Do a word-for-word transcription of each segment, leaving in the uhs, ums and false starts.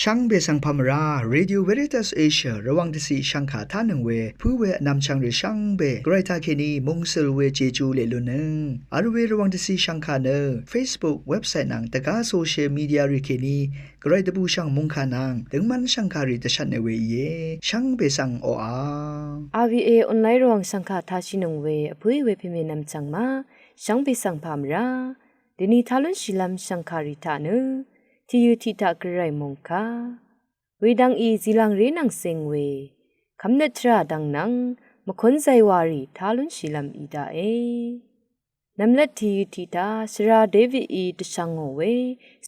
Shvngbe svng pà mvrá, Radio Veritas Asia Rvwàng dvciq shvngkà tánøng we pǿ we vnvmchvng rì shvngbe Gvray taqkèní mungsøl we Jejú leq lunnøng vl we Rvwàng dvciq shvngkà nø Facebook, website nvng dvgá social media rì kèní Gvray dvbùshv̀ng mòngkà nvng døngmv́n shv̀ngkàrì dvshvtne we íe. Shvngbe svng oqà. RVA online Rvwàng shv̀ngkà tashìnøng we vpǿì we pèmènvm chv̀ng ma, shvngbe svng pà mvrá. Dèni tá lúnshìlv́m shv̀ngkàrì taq nø tìyø tiq taq Gvray mòngkà wedvng í zìlvngré nvng zing we kv́mnøt tvrà dvng nvng mvkún zaywarì tá lúnshìlv́m í daqe. Nvmlat tìyø tiq taq shvra Davidí dvshvngò we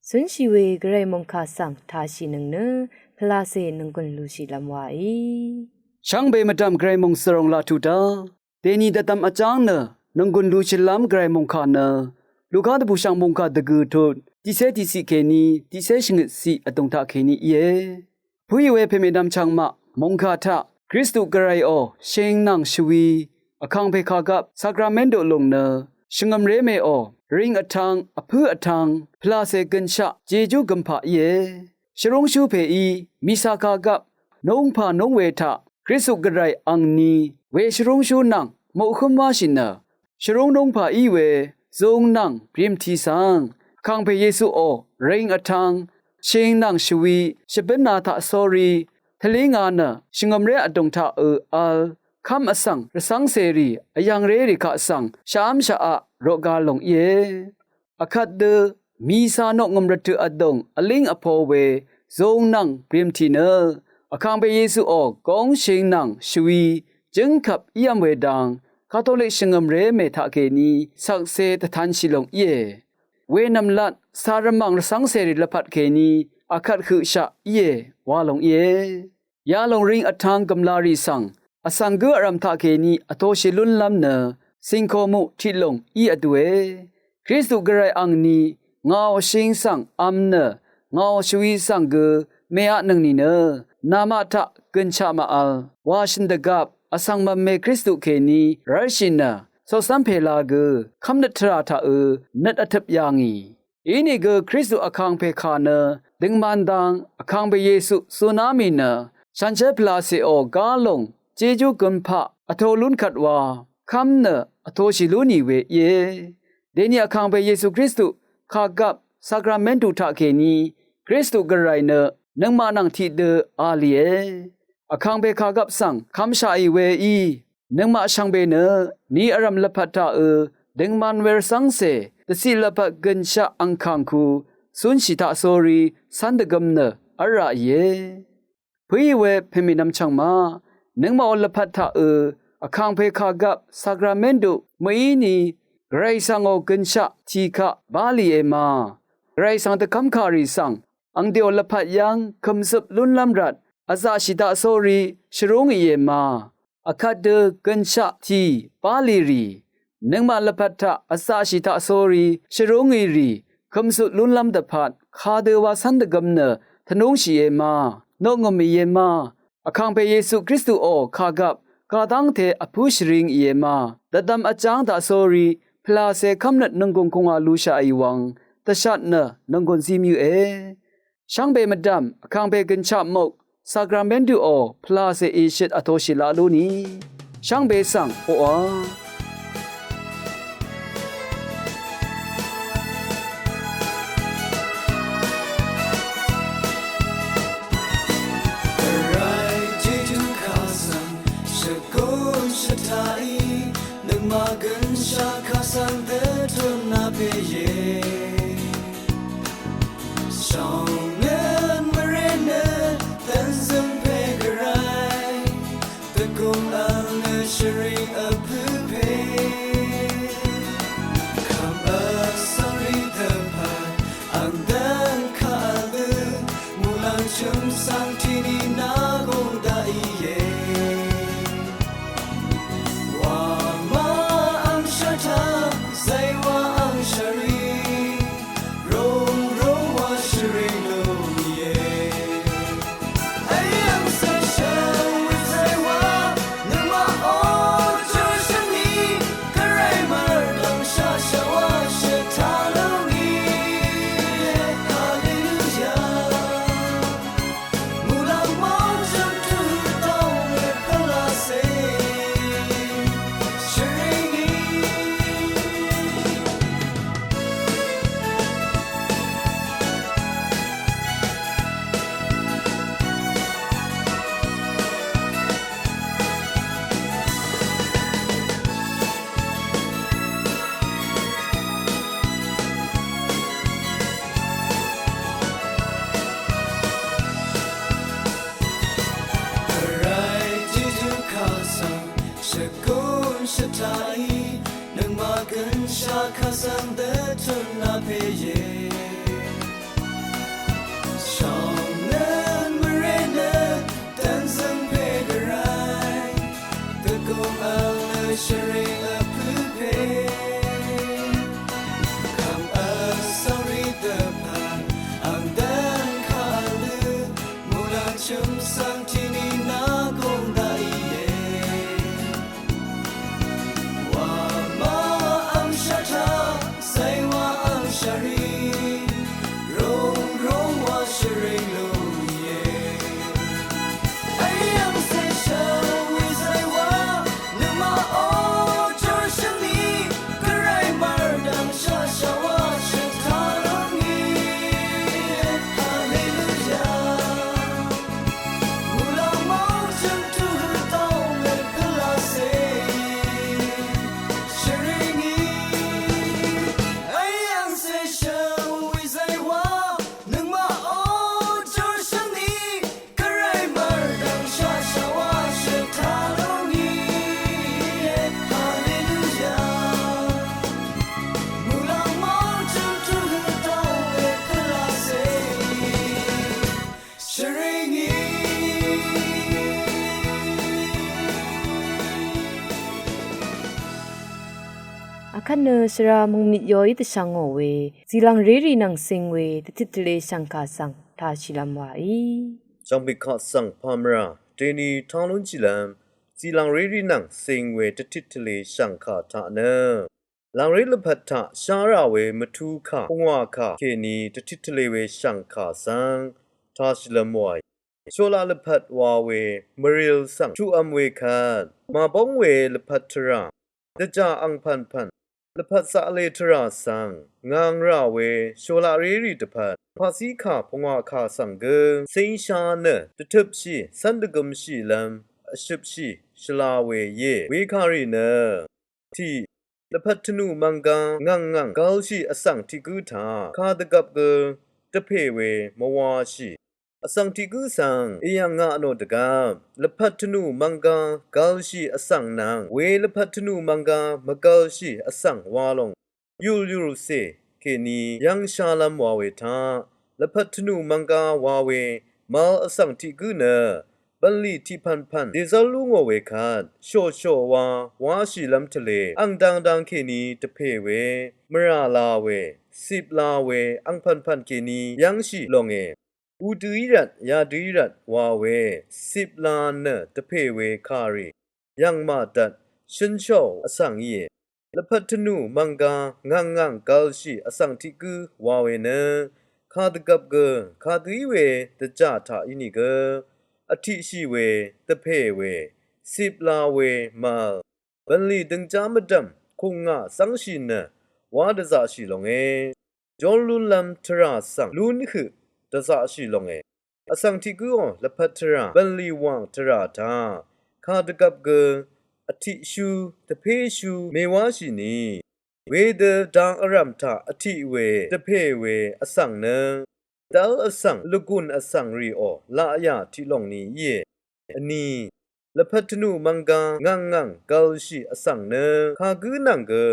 cúnshì we Gvray mòngkà svng tashìnøng nø pvlacè nònggùn lushìlv́m waí. Shvngbe mvdv̀m Gvray mòngsvròng laq tuq dá. Dèni dvdvm vjáng nø nònggùn lushìlv́m Gvray mòngkà nø Luka dvbùshv̀ng mòngkà dvgø̀ tut tiqcé tiqciq kèní tiqcé shvngøtciq vdùng taqkèní íe. Pø̀í we pèmènvm chv̀ngmaq mòngkà taq Kristu Gvrayò shing nvng shvwi, vkàngpè kàgvp sakramentu lùng nø shvngø̀mré mèò, ring vtvng, vpǿ vtvng, pvlacè gønshaq Jejú gømpaq íe. Shvrúngshú pèí mìsa kàgvp núngpà núng we taq Kristu Gvray angni we shvrúngshú nvng muqhǿm wáshì nø shvrúng núngpà í we zung nvng brìmtì svng vkàngpè Yesuò ring vtvng, shing nvng shvwi, shvbǿna taq sórí tvlínga nø shvngø̀mré vdùng taqø vl kv́m vsvng rvcv́ngcèrì vyv̀ngrérì kaq svng shvv́m shvaq roqga long íe. Vkvt dø mìsa noqngø̀m rvtøq vdùng vlíng vpo we zung nvng brìmtì nø vkàngpè Yesuò góng shing nvng shvwi jǿngkvp ívm we dang Katolik shvngø̀mré mè taqkèní shvkse dvtanshì long íe. Wenvmlat cà rvmv̀ng rvcv́ngcèrì lvpat kèní vkvt høqshaq íe wa long íe. Yalòng ring vtvng gv̀mlarì svng vsvng gǿ vrv̀m taqkèní vtoshì lúnlv́m nø cìngkòmuq tiqlùng í vdue. Kristu Gvray angni ngàò shing svng vm nø ngàò shvwi svng gø mèaqnøng nìnø namaq taq gønshaq màvl wa shø̀n dvgvp vsvng mv̀mmè Kristu kèní rv́lshì nø coqcv́m pèla gø kv́mnøt tvrà taqø nøt vtøp yà ngì. Inìgø Kristu vkàngpè kà nø døngman dang vkàngpè Yesu zuná mì nø shànshér pvlacèò gá lùng Jejú gømpaq vtō lún kvt wa kv́m nø vtōshì lú nì we íe. Dèni vkàngpè Yesu Kristu kàgvp sakramentu taqkèní Kristu Gvray nø nøngmaq nvng tiqdø a lìe. Vkàngpè kàgvp svng kvmshaqì weí nøngmaq shvngbe nø ni vrv̀m lvpat taqø døngman we rvcv́ngcè dvciq lvpat gønshaq angkàngku cúnshì taq sórí cv́n dvgøm nø v́lraqìe. Pø̀í we pèmìnvm chv̀ngma, nøngmaqò lvpat taqø vkàngpè kàgvp sakramentu mø̀íni Gvray svngò gønshaq tì kaq bá lìe ma. Gvray svng dvkv́mkàrì svng angdèò lvpat yv́ng kø̀mzøp lúnlv́m rvt vzaqshì taq sórí shvrúngìe ma. Vkvt dø gønshaq tì bá lì rì, nøngmaq lvpat taq vzaqshì taq sórí shvrúngì rì kø̀mzøp lúnlv́m dvpvt kadø wa cv́n dvgøm nø tvnúngshìe ma. Noqngø̀mìe ma. Vkàngpè Yesu Kristuò kàgvp kadv́ngte vpǿ shvringìe ma. Dvdvm vjáng taq sórí pvlacè kv́mnøt nònggùng kùngà lushaqì wvng dvshat nø nònggùn zí mvyǿe. Shvngbe mvdv̀m vkàngpè gønshaq muk sakramentuò pvlacè ìshøt vtoshì laq lú ni. Shvngbe svng oqà. Gvray Jejú kà svng shvgùn shvtaqí nøngmaq gønshaq kà svng dvtut nà pè íe. Shòngnøt mvré nøt dvnzøng pè Gvray dvgùng vl nø shvring vpǿ pè. Kvm vsvng rì dvpvt ang dvn kà vl dø muqlàng chø̀m svng tìni nà gùng daqìe. Wàma ang shvtaq zaywa ang shvri rung rung wa shvri lúngìe. Ey ang svng shvwi zaywa nøngmaq ò chø shvni Gvray mvrdv̀ng shaq shaq wa shvta lúngìe. Haleluya. Nøngmaq gønshaq kazvng dvtun nvpè ye. Shvngnøn mvrè nø dvnzøng pè gvray. Dvgùng vl nø shvring vpø̄ pè. Kvm vsvng rì dvpvt ang dvn kà vlø. Muqlàng chø̀m svng tiqni nà gùng daqì ye. Wà má angshaq taq, zay wà angshaq rì, rung rung wà shvring lú íe. Ey angcè shvwi zay wà, nøngmaq ó júr shvngni, gvray mvrdv̀ng shaqshaq wà shvtaq lúngì. Haleluya. Akvt nø svra mungmit yoí dvshvngò we, zìlv̀ng rérì nvng cing we, dvtit tvle shv̀ngkà svng tāshìlvm wàí. Shv̀ngpè kaq svng pàmvrà, dèni tang lúnshìlvm, zìlv̀ng rérì nvng cing we, dvtit tvle shv̀ngkà taq nø. Lv̀ngré lvpat taq shá rà we mvtú kà, pungwà kà, kèní dvtit tvle we shv̀ngkà svng tāshìlvm wàí. Sholaq lvpat wa we mvril svng tuqvm we kvt, màbóng we lvpat tvrà, dvjà angpv̀npv̀n, lvpat zaqle tvrà svng, ngvng rà we sholaq rérì dvpvt, paqzí kà pungwà kà svng gø, cíngsha nø, dvtøpshì, cv́n dvgømshìlvm, vshøpshì, shvla we íe, wekàrì nø. Tiq, lvpat tvnù mvngga ngv̀ng ngv̀ng gvlshì vsvng tiq gǿ taq, kadvgvp gø dvpè we mvwashì. Vsvng tiq gǿ svng, èyv̀ng ngà nò dvgvp, lvpat tvnù mvngga gvlshì vsvng nvng, we lvpat tvnù mvngga mvgvlshì vsvng wa lòng. Yùl yùlcè, kèní, yv́ng shalv́m wa we taq, lvpat tvnù mvngga wa we, mvl vsvng tiq gǿ nø, bv̀nlì tiq pv̀npv̀n dèzv́r lú ngò we kvt, shòshò wa, wáshìlv́m tvlē, ang dangdang kèní dvpè we, mvrà la we, cip la we, ang pv̀npv̀n kèní yv́ngshì longe. Udø í rvt, yadø í rvt wa we, cip la nø dvpè we kàrì, yv̀ng màdvt, shønshòò vsvng íe. Lvpat tvnù mvngga ngv̀ng ngv̀ng gvlshì vsvng tiq gǿ wa we nø, kadvgvp gø, kadø í we dvjà taq ínìgø, vtiqshì we, dvpè we, cip la we màvl, bv̀nlì døngjá mvdv̀m, kùng ngà zv́ngshì nø, wá dvzaqshì longe. Jor lúnlv́m tvrà svng lún høq dvzaqshì longe. Vsvng tiq gǿò lvpat tvrà, bv̀nlì wàng tvrà taq, kadvgvp gø, vtiqshú, dvpéshú, mèwáshì ni. Wedø dang vrv̀m taq vtiq we, dvpè we, vsvng nø, dv́l vsvng, lvgùn vsvng rìò, laqyà tiq lòng ni íe. Vni, lvpat tvnù mvngga ngv̀ng ngv̀ng gvlshì vsvng nø, kagǿ nvng gø,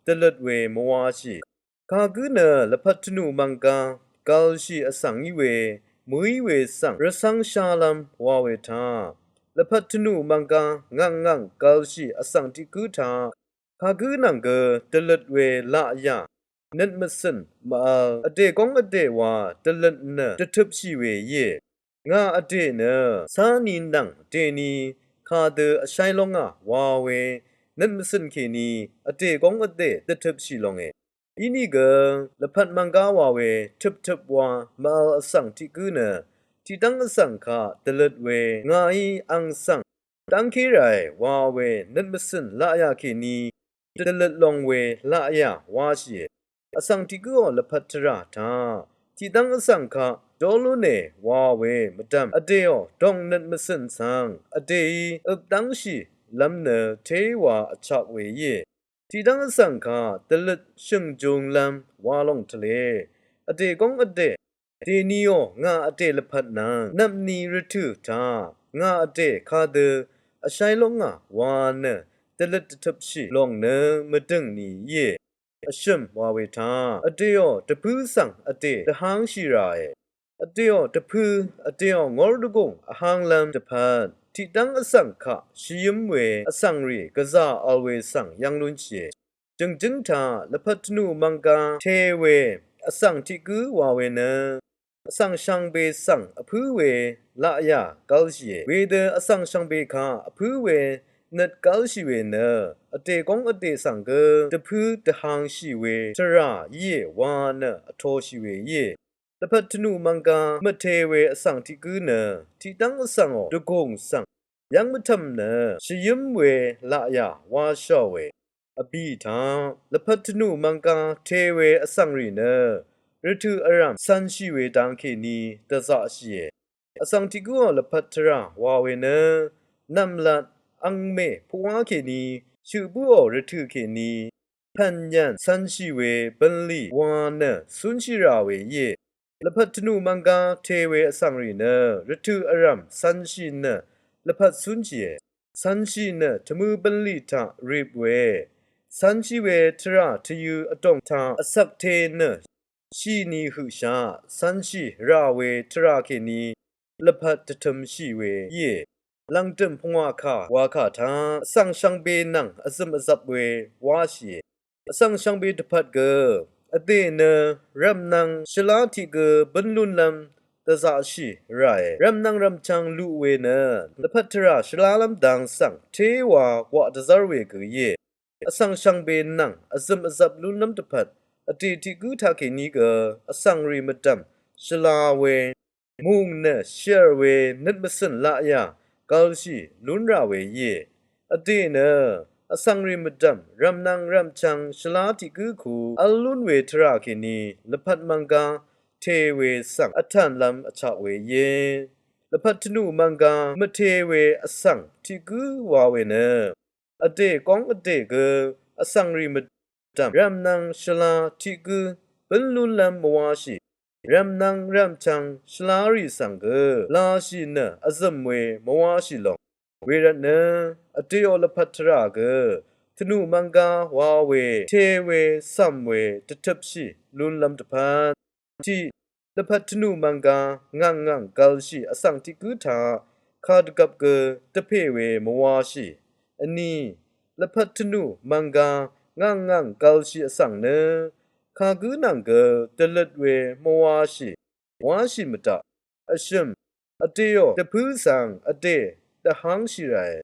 dvløt we mvwashì. Kagǿ nø lvpat tvnù mvngga gvlshì vsvng í we, mø̀í we svng rvcv́ng shálv́m wa we taq, lvpat tvnù mvngga ngv̀ng ngv̀ng gvlshì vsvng tiq gǿ taq, kagǿ nvng gø dvløt we laqyà, nøt mvcø̀n màvl, vdè góng vdè wa dvløt nø dvtøpshì we íe. Ngà vdè nø, cáni nvng dèni, kadø vsháy lóngà wa we, nøt mvcø̀n kèní, vdè góng vdè dvtøpshì longe. Inìgø, lvpat mvngga wa we, tøptøp wa, màvl vsvng tiq gǿ nø, tiqdv́ng vsvng kaq, dvløt we, ngàí ang svng, dv́ngké ràe, wa we, nøt mvcø̀n laqyà kèní, dvløt long we, laqyà, wáshìe. Vsvng tiq gǿò lvpat tvrà taq, tiqdv́ng vsvng kaq, jor lúne, wa we, mvdv̀m, vdèò, dòng nøt mvcø̀n svng, vdèí, øp dv́ngshì, lv́m nø, téwa, vchak we íe. Tiqdv́ng vsvng kaq, dvløt shø̀ngjunglv́m wa lòng tvlē, vdè góng vdè, dèniò ngà vdè lvpat nvng, nvpni rvtø̀ taq, ngà vdè kadø, vsháy lóngà wa nø, dvløt dvtøpshì lòng nø mvdø̀ng ni íe. Vshø̀m wa we taq vdèò dvpǿ svng vdè dvháng shì ràe. Vdèò dvpǿ, vdèò ngór dvgùng vhánglv́m dvpvt tiqdv́ng vsvng kaq shvyǿm we vsvng rì gvzà vl we svng yv́ng lúnshìe. Jø̀ngjǿng taq lvpat tvnù mvngga te we vsvng tiq gǿ wa we nø vsvng shvngbe svng vpǿ we laqyà gv́lshìe. Wedø vsvng shvngbe kaq vpǿ we nøt gv́lshì we nø vdè góng vdè svng gø dvpǿ dvhangshì we tvrà íe wa nø vtoshì we íe. Lvpat tvnù mvngga mvte we vsvng tiq gǿ nø tiqdv́ng vsvngò dvgùng svng yv́ng mvtv̀m nø shvyǿm we laqyà wáshàòe. Vbì taq lvpat tvnù mvngga te we vsvng rì nø rvtø̀ vrv̀m cv̄nshì we dang kèní dvzaqshìe. Vsvng tiq gǿò lvpat tvrà wa we nø nv̀mlat angmè puqwá kèní shøq bǿò rvtø̀ kèní pv̀n yv̀n cv̄nshì we bv̀nlì wa nø cúnshì rà we íe. Lvpat tvnù mvngga te we vsvng rì nø rvtø̀ vrv̀m cv̄nshì nø lvpat cúnshìe. Cv̄nshì nø tvmø̄ bv̀nlì taq rip we cv̄nshì we tvrà tvyø̄ vdòng taq vcvkte nø shì ni høqshaq cv̄nshì rà we tvrà kèní lvpat dvtømshì we íe. Lv̀ngdø̀m pungwà kà wa kà taq vsvng shvngbe nvng vzø̀m vzvp we wáshìe. Vsvng shvngbe dvpvt gø vdè nø rv̀mnvng shvlá tiq gø bǿn lúnlv́m dvzaqshì ràe. Rv̀mnvng rv̀mchvng luq we nø lvpat tvrà shvlálv́m dang svng téwa gwaq dvzv́r we gø íe. Vsvng shvngbe nvng vzø̀m vzvp lúnlv́m dvpvt vdè tiq gǿ taq kèní gø vsvng rì mvdv̀m shvla we mùng nø shv̀r we nøt mvcø̀n laqyà gv̄lshì lún rà we íe. Vdè nø vsvng rì mvdv̀m rv̀mnvng rv̀mchvng shvlá tiq gǿ ku v́l lún we tvrà kèní lvpat mvngga te we svng vtànlv́m vchaq we íe. Lvpat tvnù mvngga mvte we vsvng tiq gǿ wa we nø vdè góng vdè gø vsvng rì mvdv̀m rv̀mnvng shvla tiq gǿ bǿn lúnlv́m mvwáshì. Rv̀mnvng rv̀mchvng shvlá rì svng gø lashì nø vzø̀m we mvwáshì lòng. Wervtnø vdèò lvpat tvrà gø tvnù mvngga wa we te we cv̀m we dvtøpshì lúnlv́m dvpvt tiq lvpat tvnù mvngga ngv̀ng ngv̀ng gv̄lshì vsvng tiq gǿ taq kadvgvp gø dvpè we mvwáshì. Vní lvpat tvnù mvngga ngv̀ng ngv̀ng gv̄lshì vsvng nø kagǿ nvng gø dvløt we mvwáshì wáshì mvdaq. Vshø̀m vdèò dvpǿ svng vdè dvháng shì ràe.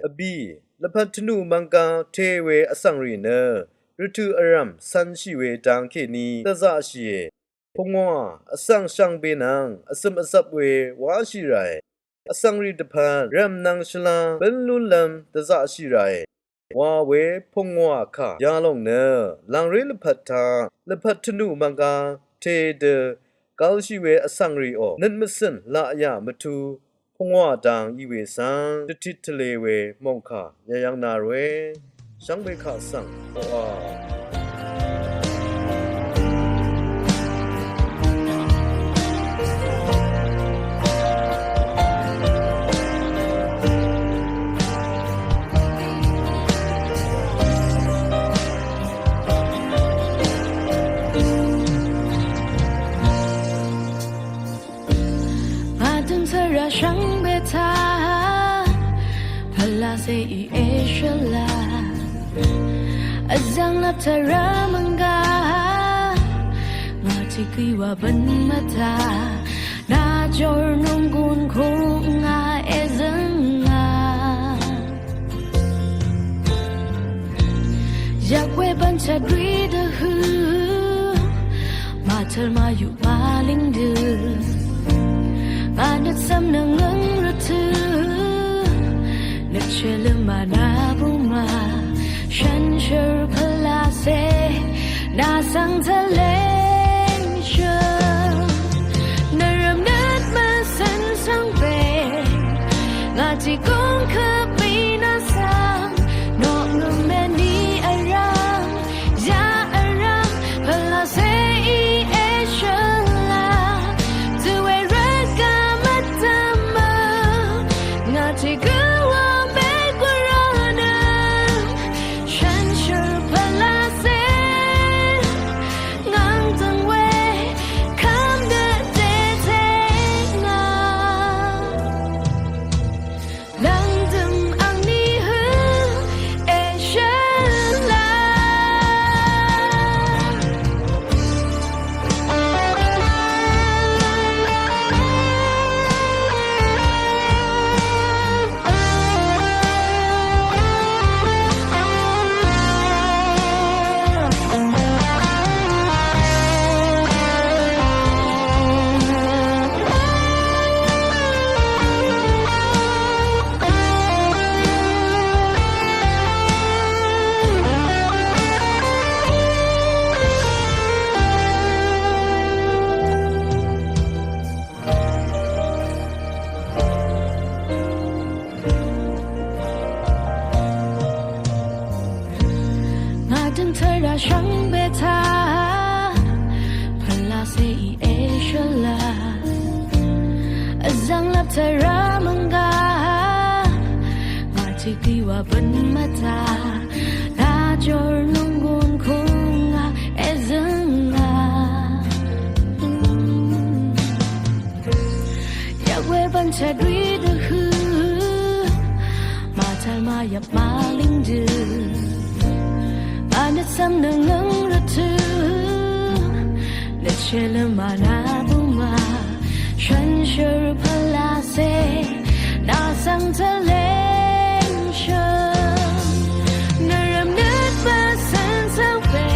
Vbì lvpat tvnù mvngga te we vsvng rì nø rvtø̀ vrv̀m cv̄nshì we dang kèní dvzaqshìe. Pungwà vsvng shvngbe nvng vzø̀m vzvp we wáshì ràe. Vsvng rì dvpvt rv̀mnvng shvla bǿn lúnlv́m dvzaqshì ràe. Wa we pungwà kà yalòng nø làngré lvpat taq lvpat tvnù mvngga te dø gv̄lshì we vsvng rìò nøt mvcø̀n laqyà mvtú pungwà dang í we svng dvtit tvlē we mòngkà yayv́ng na ròe. Shvngbe kaq svng oqà Adøng svra shvngbe taq pvlacè í èshvla vzv̀ng lap tvrà mvngga ngà tiq gǿ wa bv̀n mvtaq nà jor nunggun kung ngà èzø̀nga. Yak we bv̀n chadwi dvhø màtøl màyuq màlíng dø ngà nøt cv̀m nøngøng rvtø nøt shvlø mànà buma shànshér pvlacè nà svng tvleng shø nvrvm nøt mvcø̀n svng pè ngà tiq gúng køp mì nà svng noq nø mèní vrvm ya vrvm pvlacè í èshvla Shvngbe taq pvlacèí èshvla vzv̀ng lvp tvrà mvnga ngà tiqdí wa bøn mvtaq lajor nunggun kungà èzø̀ngà. Yagwe bvnchadwi dvhø màtaq màyvp màlìng dø mànøt cv̀m nøngøng rvtø nøtshì lvmà nà bøngà shànshér pvlacè nà svng tvleng shø̀n nvrvm nøt pvsøn svng pè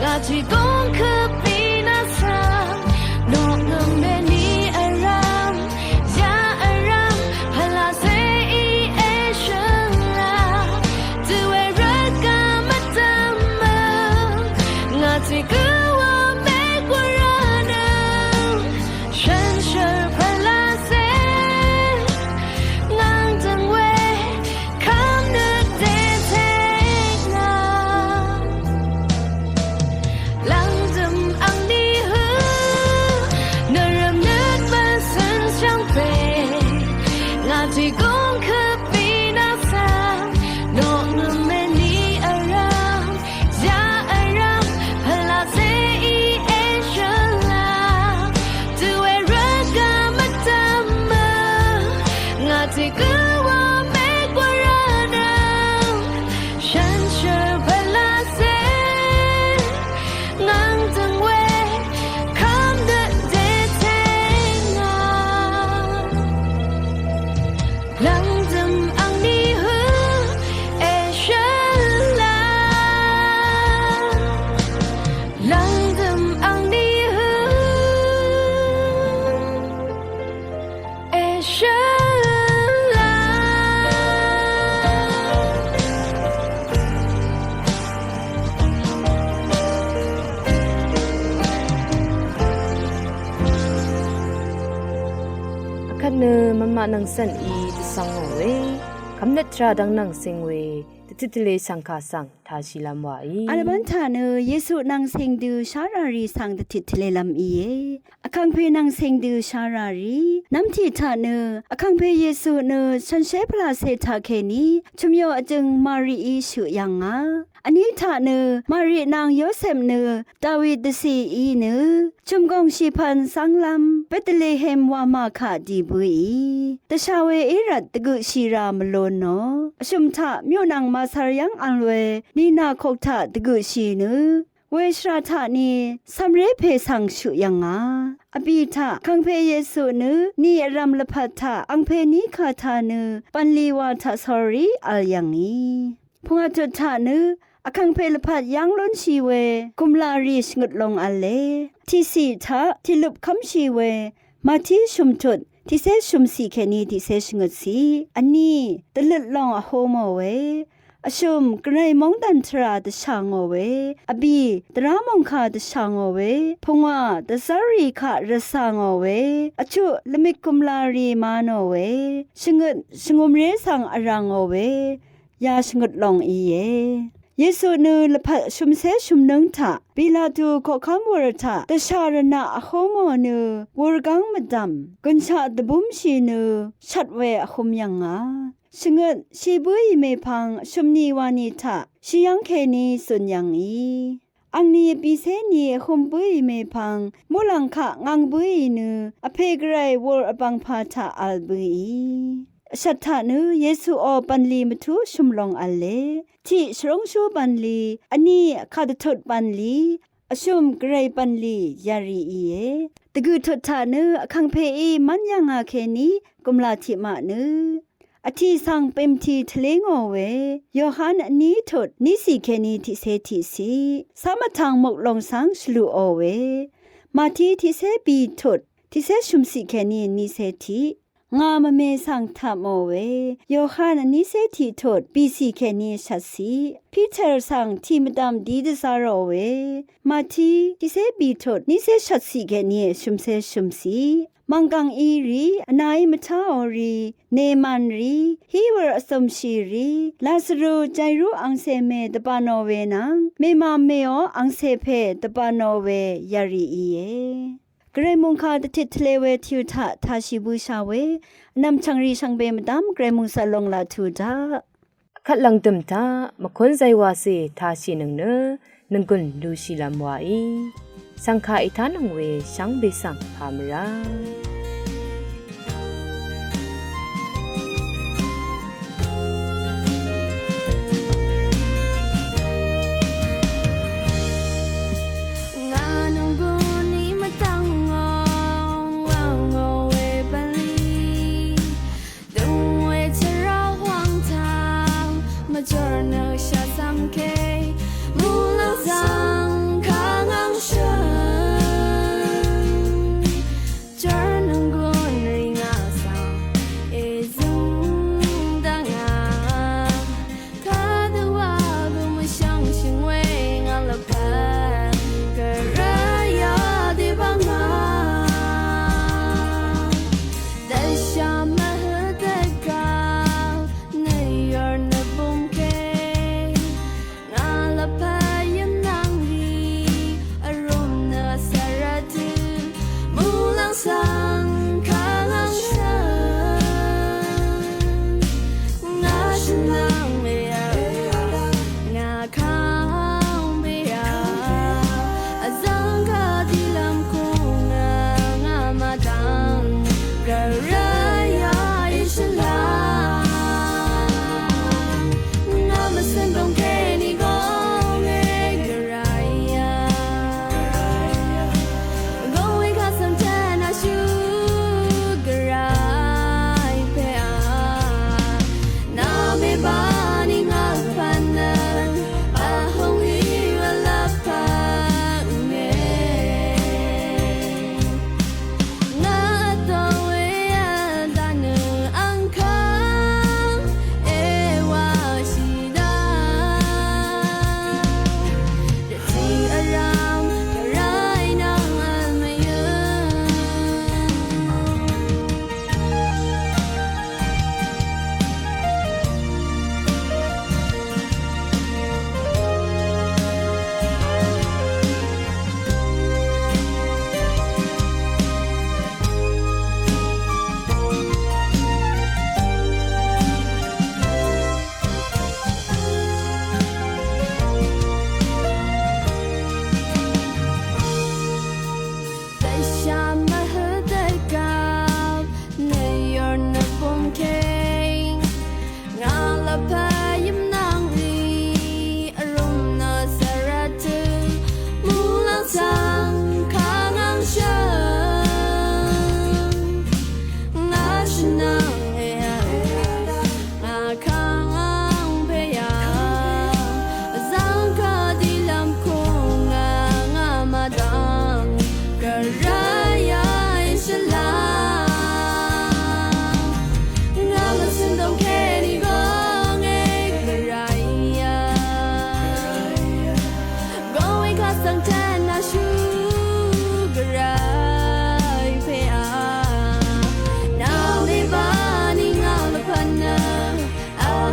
ngà tiq gong køp mì nà svng noknøng mèní vrvm zà vrvm pvlacèí èshø̀n la dø we rvt gø mvdv̀m mø ngà tiq gø wa mèk wa rvnøng shànshér pvlacè ngv̀ng dv̀ng we kvm nøt dètèk ngà lv̀ngdø̀m angní hø nvrvm nøt pvsøn shvngpè ngà tiq gong køp mì nà svng noknøng mèní vrvm zà vrvm pvlacèí èshø̀n la dø we rvt gø mvdv̀m mø ngà tiq gø wa mèk wa rvnøng shànshér pvlacè ngv̀ng dv̀ng we kvm nøt dètèk ngà lv̀ngdø̀m angní hø èshø̀n la lv̀ngdø̀m angní hø èshø̀n la. Vkvt nø mvmaq nvng cv̀n í dvsvng ngò we kvmnøt tvrà dvng nvng cing we dvtit tvlē shv̀ngkà svng tashìlv́m wàí. Vlvbán taq nø Yesu nvng cing dø shárà rì svng dvtit tvlēlv́m íe. Vkàngpè nvng cing dø shárà rì nv́mtì taq nø Vkàngpè Yesu nø shànshér pvlacè taqkèní chø̀myo vjø̀ng Marií shøq yv̀ngà. Vní taq nø Mari nvng Yosep nø David dvcìí nø chø̀mgòng shìpvn zv́nglv́m Betlehem wamà kaq dì bǿì. Dvshà we í rvt dvgøqshì rà mvlon nò vshø̀m taq myuqnvng màsvr yv́ng vl we nìnà kok taq dvgøqshì nø we shvra taq ni cv̀mré pè svng shøq yv̀ngà. Vbì taq Vkàngpè Yesu nø nì vrv̀m lvpat taq angpè ní kà taq nø bv̀nlì wa taq sórí vl yv̀ngì. Pungwà tut taq nø Vkàngpè lvpat yv́ng lúnshì we gùmlà rì shvngøt long v̄le. Tiqciq taq tiqløp kv́mshì we Màtí shø̀m tut tiqcé shø̀mciq kèní tiqcé shvngøtciq. Vní dvløt long vhú mò we. Vshø̀m gvray móngdàn tvrà dvshà ngò we. Vbì dvrá mòngkà dvshà ngò we. Pungwà dvzv́rrì kaq rvcà ngò we. Vchuq lvmik gùmlà rì ma nò we. Shvngøt shvngømré svng vrà ngò we. Ya shvngøt long íe. Yesu nø lvpat shø̀mcé shø̀mnǿng taq Pilatu koqkv́m wur taq dvshà rvnaq vhú mò nø wurgáng mvdv̀m gønshaq dvbúmshì nø shvt we vhø̄m yv̀ngà. Shvngøt shì bǿì mèpvng shø̀mni wani taq shì yv́ng kèní zun yv̀ngì. Angni vbìcé ni vhø̄m bǿì mèpvng muqlàng kaq ngv̄ng bǿì nø vpè gvray wur vbv̀ngpà taq vl bǿì. Vshvt taq nø Yesuò bv̀nlì mvtú shø̀m long v̄le. Tiq shvrúngshú bv̀nlì, vní vkàdvtut bv̀nlì, vshø̀m gvray bv̀nlì yarì íe. Dvgø̀ tut taq nø Vkàngpèí mv́n yv̀ngà kèní gùmlà tiqmaq nø vtì svng pèmti tvlé ngò we. Yohan vní tut nícì kèní tiqcé tiqciq. Cám vtvng muklong svng shvlùò we. Màtí tiqcé bì tut tiqcé shø̀mciq kèní nícé tiq. Ngà mvme svng taq mò we. Yohan vnícé tiq tut bìcì kèní shvtciq. Piter svng tì mvdv̀m dì dvzarò we. Màtí tiqcé bì tut nícé shvtciq kèní shø̀mcé shø̀mciq. Mv̀nggv̀ng í rì, vnàí mvtáò rì, Neman rì, Hiwur vsø̀mshì rì, Lazaru Jairu angcè mè dvbà nò we nvng, mèmà mèò angcè pè dvbà nò we yarì íe. Gvray mòngkà dvtit tvle we tìu taq tashì bøsha we, vnvm chv̀ngrì shvngbe mvdv́m Gvray mòngsvt long laq tù daq. Vkvt lv̀ngdø̀m taq mvkún zaywacè tashìnøng nø nvnggùn lushìlvm waí. Shv̀ngkà ètánøng we shvngbe svng pà mvrá. Ngà nvnggùn í mvdv̀ng ngò, ngò we bv̀nlì. Døng we tvrà hwang taq, mvjor nø shvzv̀m ke, muqlàng svng kà ngv̀ng shø̀n. Jor nvnggùn rì ngà svng, èzø̀ng dvngà. Kadø wa gø mvshvngshø̀ng we ngà lvpat, gvray yadø bvngà. Dvsha mvhø dvgaq, nø yor nø bungke. Ngà lvpat yv̀mnvng rì, vrūm nø svra tø, muqlàng svng kà ngv̀ng shø̀n. Ngà shvnvng mèá, ngà kang bèá, vzv̀ng kà dìlv́m kù ngà, ngà mvdv̀ng, gvray yà í shvlá. Ngà mvsø̀n dòng kèní gø ngè gvray yà. Gø we kà svng tvn ashú gvray pè á. Nà mèbani ngà lvpat nø, vhung í wa lvpat ngè. Ngà vdò we vdà nø angkàng èwà shì daq. Rvtø̀ vrvm gvray nvng vl mvyǿng. Dvsha mvhø dvgaq, nø yor nø bungke. Ngà lvpat yv̀mnvng rì, vrūm nø svra tø, muqlàng svng kà ngv̀ng shø̀n. Ngà shvnvng èá, ngà kang ang pè yà. Vzv̀ng kà dìlv́m kù ngà, ngà mvdv̀ng, gvray yà í shvlá. Ngà mvsø̀n dòng kèní gø ngè gvray yà. Gø we kà svng tvn ashú gvray pè á. Nà mèbani ngà lvpat nø,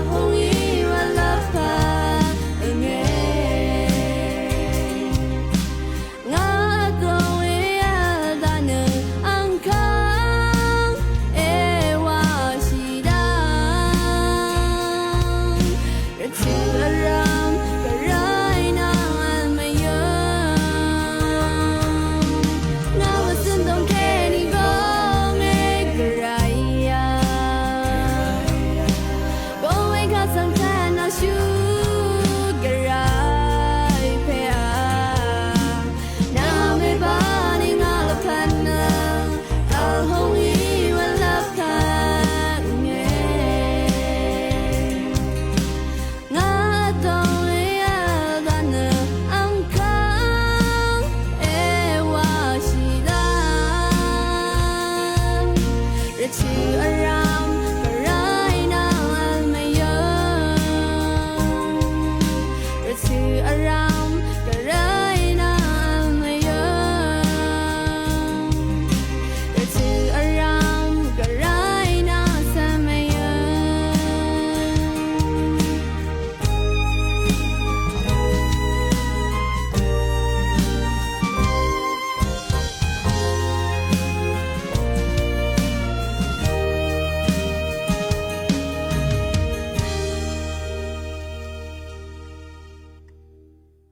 vhung í wa lvpat ngè. Ngà vdò we vdà nø angkàng èwà shì daq. Rvtø̀ vrvm gvray nvng vl mvyǿng. Ngà mvsø̀n dòng kèní gø ngè gvray yà. Gø we kà svng tvn ashú gvray pè á. Nà mèbani ngà lvpat nø, vhung í wa lvpat ngè. Ngà vdò we vdà nø angkàng èwà shì daq. Rvtø̀